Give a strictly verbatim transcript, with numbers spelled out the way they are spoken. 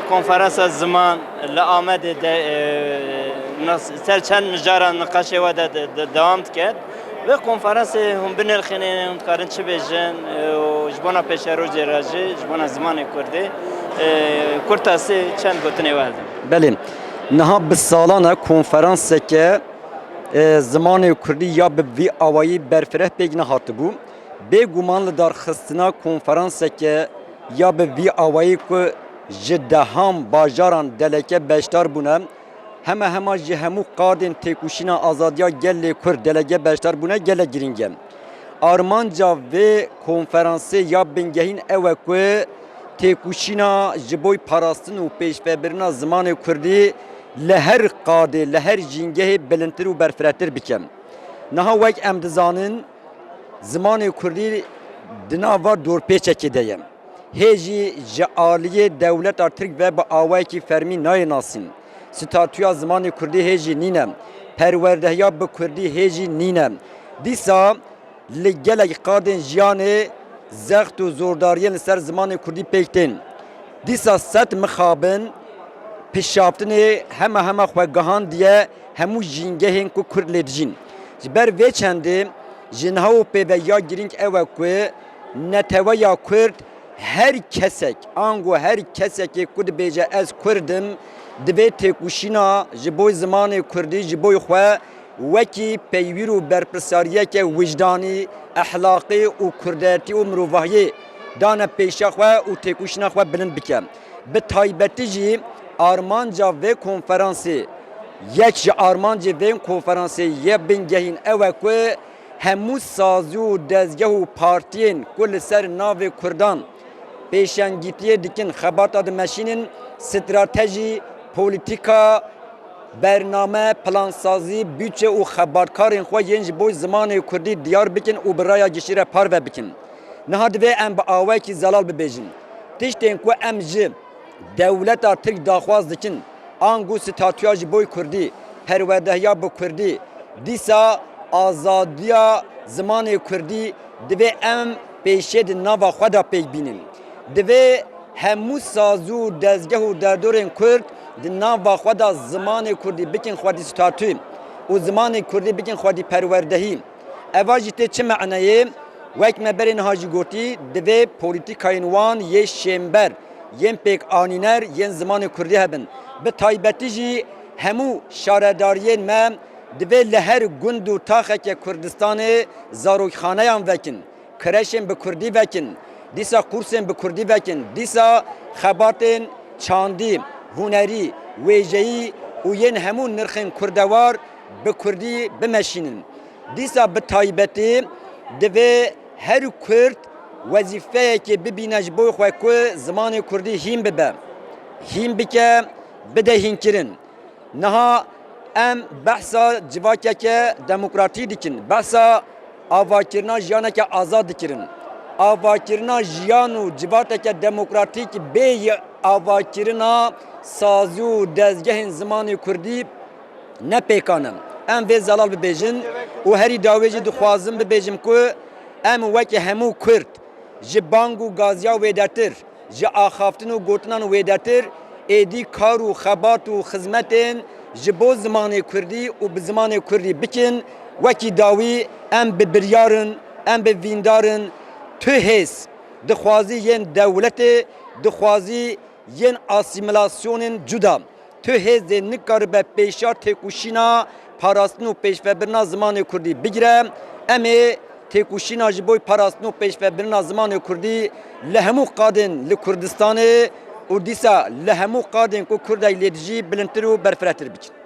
Konferansa ziman li Amedê de, e, nas-, ser çend mijaran niqaşê we de, de, de, dewam diket. Vê konferansê hûn binirxînin, hûn dikarin çi bêjin, e, û ji bona pêşerojê re jî, ji bona zimanê kurdî, e, kurtasî çend gotinê we hildin. Belê, niha bi salan e konferanseke, e, zimanê kurdî ya bi vî awayî berfireh pêk nehatibû. Bêguman li darxistina konferanseke ya bi vî awayî ku ji dehan bajaran deleke beşdar bûne, hema hema ji hemû qadên têkoşîna azadiya gelê Kurd delege beşdar bûne gelek girîng e. Armanca vê konferansê ya bingehîn ew e ku têkoşîna ji bo parastin û pêşvebirina zimanê kurdî li her qadê, li her jîngehê bilindtir û berfirehtir bike. Niha wek em dizanin, zimanê kurdî di nava dorpêçekê de ye. Hê jî ji aliyê dewleta Tirk ve bi awayekî fermî nayê nasîn. Statûya zimanê kurdî hê jî nîne. Perwerdehiya bi kurdî hê jî nîne. Dîsa li gelek qadên jiyanê zext û zordariyên li ser zimanê kurdî pêk tên. Dîsa sed mixabin pişaftinê hema hema xwe gihandiye hemû jîngehên ku kurd lê dijîn. Ji ber vê çendê ji niha û pê ve ya girîng ew e ku neteweya kurd, her kesek, ango her kesekê ku dibêje ez kurd im, divê têkoşîna ji bo zimanê kurdî ji bo xwe wekî peywîr û berpirsariyeke wijdanî, exlaqî û kurdetî û mirovahiyê dane pêşiya xwe û têkoşîna xwe bilind bike. Bi taybetî jî armanca vê konferansê, yek ji armancê vê konferansê yê bingehîn ew e ku hemû sazî û dezgeh û partiyên ku li ser navê kurdan pêşengîtiyê dikin, xebata dimeşînin, stratejî, polîtîka, bername, plansazî, budçe û xebatkarên xwe yên ji bo zimanê kurdî diyar bikin û bi raya giştî re parve bikin. Niha divê em bi awayekî zelal bibêjin. Tiştên ku em ji dewleta Tirk daxwaz dikin, ango statûya ji bo kurdî, perwerdehiya bi kurdî, dîsa azadiya zimanê kurdî, divê em pêşê di nava xwe de pêk bînin. Divê hemû sazî û dezgeh û derdorên kurd di nava xwe de zimanê kurdî bikin xwedî statû û zimanê kurdî bikin xwedî perwerdehî. Eva jî tê çi meneyê? Wek me berê niha jî gotî, divê polîtîkayên wan yê şênber, yên pêkanîner, yên zimanê kurdî hebin. Bi taybetî jî hemû şaredariyên me divê li her gund û taxeke Kurdistanê zarokxaneyan vekin, kreşên bi kurdî vekin, dîsa kursên bi kurdî vekin, dîsa xebatên çandî, hunerî, wêjeyî û yên hemû nirxên kurdewar bi kurdî bimeşînin. Dîsa bi taybetî divê her kurd wezîfeyekê bibîne ji bo xwe ku zimanê kurdî hîn bibe, hîn bike, bide hînkirin. Niha em behsa civakeke demokratî dikin, behsa avakirina jiyaneke azad dikirin. Avakirina jiyan û civateke demokratîk bê yi avakirina sazî û dezgehên zimanê kurdî ne pêkan e. Em vê zelal bibêjin û herî dawê jî dixwazim bibêjim ku em weke hemû kurd ji bang û gaziya wêdetir, ji axaftin û gotinan wêdetir, êdî kar û xebat û xizmetên ji bo zimanê kurdî û bi zimanê kurdî bikin. Wekî dawî em bi biryar in, em bi vîndar in. Tu hêz dixwazî yên dewletê, dixwazî yên asîmîlasyonên cuda. Tu hêzê nikaribe pêşiya têkoşîna parastin û pêşvebirina zimanê kurdî bigire. Em ê têkoşîna ji bo parastin û pêşvebirina zimanê kurdî li hemû qadên li Kurdistanê û dîsa li hemû qadên ku kurdek lê dijî bilindtir û berfirehtir bikin.